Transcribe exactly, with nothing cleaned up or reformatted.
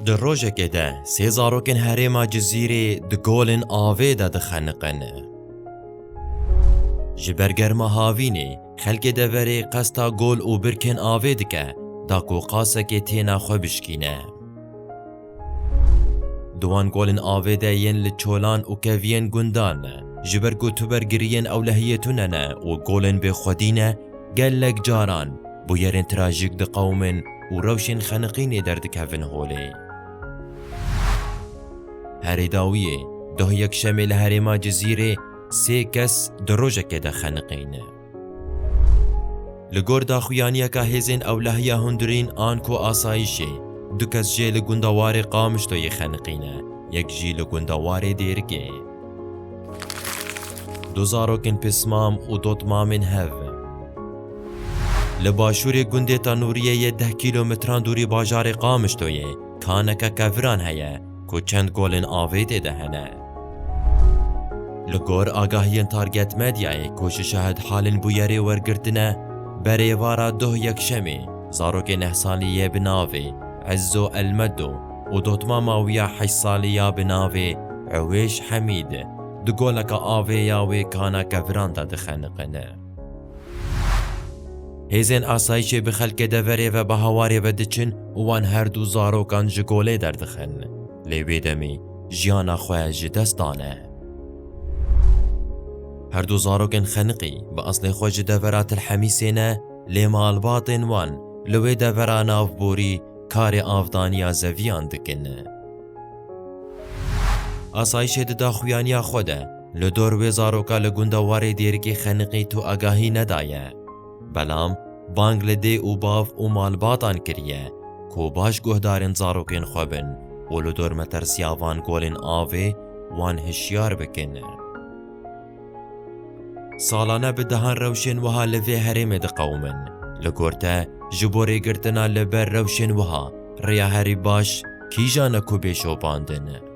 Di rojekê de sê zarokên herêma Cizîrê di golên avê de dixeniqin. Ji ber germa havînê, xelkê deverê qesta gol û birkên avê dike, da ku qasekê têna xwe bişkîne. Di wan golên avê de yên li çolan û keviyên gundan, ji ber ku tu bergiriyên ewlehiyê tune ne û golên bêxwedî ne, gelek caran bûyerên trajîk diqewimin û rewşên xeniqînê derdikevin holê. Herê dawiyê, doh yekşemê li herêma Cizîrê sê kes di rojekê de xeniqîn. Li gor daxuyaniyeka hêzên ewlehiya hundirîn anko asayîşê, du kes jê li gunda Warê Qamişloyê xeniqîne, yek jî li gunda Warê Dêrikê. Du zarokên pismam û dotmamên hev. Li başûrê gundê Tanûriyê yê deh kîlometran dûrî bajarê Qamişloyê kaneke keviran heye ku çend golên avê tê de hene. Li gor agahiyên Target Medyayê ku ji şahidhalên bûyerê wergirtine, berêvara doh yekşemê, zarokê neh salî yê bi navê Ezzo Elmedo û dotmama wî ya heşt salî ya bi navê Ewêş Hemîd di goleka avê ya wê kana keviran de dixeniqin. Hêzên asayîşê bi xelkê deverê ve bi hawarê ve diçin û wan her du zarokan ji golê derdixin. Lê wê demê jiyana xwe ji dest dane. Her du zarokên xeniqî bi eslê xwe ji devera Til Hemîsê ne, lê malbatên wan li wê devera navborî karê avdaniya zeviyan dikin. Asayîşê di daxuyaniya xwe de li dor wê zaroka li gunda Warê Dêrikê xeniqî tu agahî nedaye. Belam bang li dê û bav û malbatan kiriye ku baş guhdarên zarokên xwe bin û li dor metersiya van golên avê wan hişyar bikin. Salane bi dehan rewşên wiha li vê herêmê diqewimin. Li gor te, ji bo rêgirtina li ber rewşên wiha, rêya herî baş kîjan e ku bê şopandin?